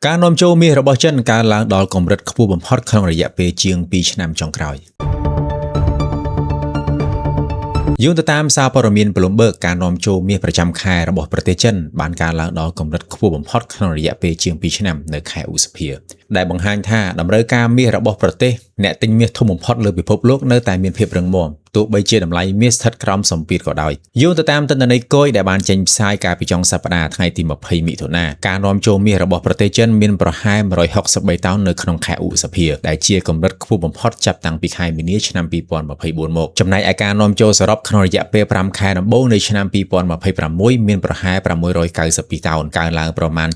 ការនាំចូលមាសរបស់ចិនកើនឡើងដល់កម្រិតខ្ពស់បំផុតក្នុងរយៈពេលជាង2ឆ្នាំចុងក្រោយយោងទៅតាមសារព័ត៌មាន Bloomberg ការនាំចូលមាសប្រចាំខែរបស់ប្រទេសចិនបានកើនឡើងដល់កម្រិតខ្ពស់បំផុតក្នុងរយៈពេលជាង2ឆ្នាំនៅខែឧសភាដែលបង្ហាញថាតម្រូវការមាសរបស់ប្រទេសអ្នកទិញមាសធំបំផុតលើពិភពលោកនៅតែមានភាពរឹងមាំទោះបីជាតម្លៃមាសស្ថិតក្រោមសម្ពាធក៏ដោយយោងទៅតាមទិន្នន័យគយដែលបានចេញផ្សាយកាលពីចុងសប្តាហ៍ថ្ងៃទី20មិថុនាការនាំចូលមាសរបស់ប្រទេសចិនមានប្រហែល163តោននៅក្នុងខែឧសភាដែលជាកម្រិតខ្ពស់បំផុតចាប់តាំងពីខែមីនាឆ្នាំ2024មកចំណែកឯការនាំចូលសរុបក្នុងរយៈពេល5ខែដំបូងនៃឆ្នាំ2026មានប្រហែល692តោនកើនឡើងប្រមាណ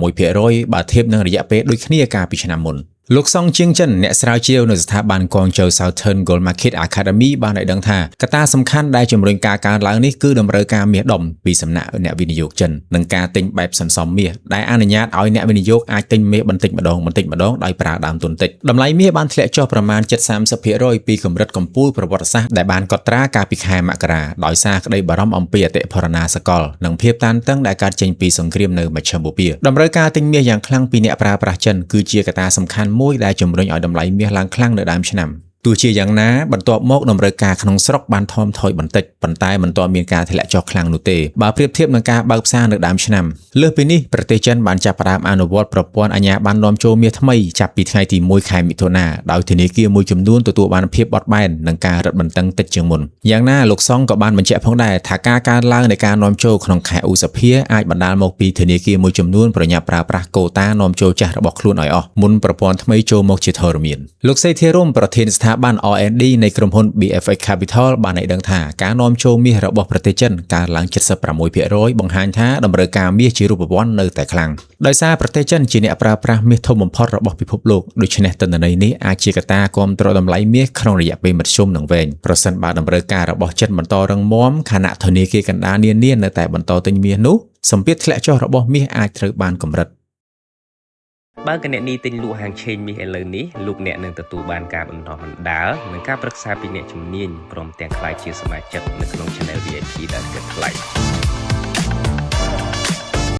76%បើធៀបនឹងរយៈពេលដូចគ្នាកាលពីឆ្នាំមុនលោកសុងជាងចិនអ្នកស្រាវជ្រាវនៅស្ថាប័ន Guangzhou Southern Gold Market Academy បានឲ្យដឹងថាកត្តាសំខាន់ដែលជំរុញការកើនឡើងនេះគឺតម្រូវការមាសដុំពីសំណាក់អ្នកវិនិយោគចិននិងការទិញបែបសន្សំមាសដែលអនុញ្ញាតឲ្យអ្នកវិនិយោគអាចទិញមាសបន្តិចម្ដងបន្តិចម្ដងដោយប្រើដើមទុនតិចតម្លៃមាសបានធ្លាក់ចុះប្រមាណ70-30%ពីកម្រិតកំពូលប្រវត្តិសាស្ត្រដែលបានកត់ត្រាកាលពីខែមករាដោយសារក្តីបារម្ភអំពីអតិផរណាសកលនិងភាពតានតឹងដែលកើតចេញពីសង្គ្រាមនៅមជ្ឈិមបូព៌ាតម្រូវការទិញមាសយ៉ាងខ្លាំងពីអ្នកប្រើប្រាស់ចិនគឺជាកត្តាសំខាន់មួយដែលជំរុញឲ្យតម្លៃមាសឡើងខ្លាំងនៅដើមឆ្នាំទោះជាយ៉ាងណាបន្ទាប់មកតម្រូវការក្នុងស្រុកបានថមថយបន្តិចប៉ុន្តែមិនទាន់មានការធ្លាក់ចុះខ្លាំងនោះទេបើប្រៀបធៀបនឹងការបើកផ្សារនៅដើមឆ្នាំលើសពីនេះប្រទេសចិនបានចាប់ផ្ដើមអនុវត្តប្រព័ន្ធអាជ្ញាប័ណ្ណនាំចូលមាសថ្មីចាប់ពីថ្ងៃទី1ខែមិថុនាដោយធនាគារមួយចំនួនទទួលបានភាពបត់បែននិងការរឹតបន្តឹងតិចជាងមុនយ៉ាងណាលោកសុងក៏បានបញ្ជាក់ផងដែរថាការកើនឡើងនៃការនាំចូលក្នុងខែឧសភាអាចបណ្ដាលមកពីធនាគារមួយចំនួនប្រញាប់ប្រើប្រាស់កូតានាំចូលចាស់របស់ខ្លួនឲ្យអស់មុនប្រព័ន្ធថ្មីចូលមកជាធរមានលោកសេធារមប្រធានស្ថាប័ន R&D នៃក្រុមហ៊ុន BFX Capital បានឲ្យដឹងថាការនាំចូលមាសរបស់ប្រទេសចិនកើនឡើង76%បង្ហាញថាតម្រូវការមាសជារូបវន្តនៅតែខ្លាំងដោយសារប្រទេសចិនជាអ្នកប្រើប្រាស់មាសធំបំផុតរបស់ពិភពលោកដូច្នេះទិន្នន័យនេះអាចជាកត្តាគាំទ្រតម្លៃមាសក្នុងរយៈពេលមធ្យមនិងវែងប្រសិនបើតម្រូវការរបស់ចិនបន្តរឹងមាំខណៈធនាគារកណ្ដាលនានានៅតែបន្តទិញមាសនោះសម្ពាធធ្លាក់ចុះរបស់មាសអាចត្រូវបានកម្រិត បើគណនីទិញលក់ហាងឆេងមាសឥឡូវនេះលោកអ្នកនឹងទទួលបានការបណ្ដុះបណ្ដាលនិងការប្រឹក្សាពីអ្នកជំនាញព្រមទាំងក្លាយជាសមាជិកនៅក្នុង Channel VIP ដែលគិតថ្លៃ។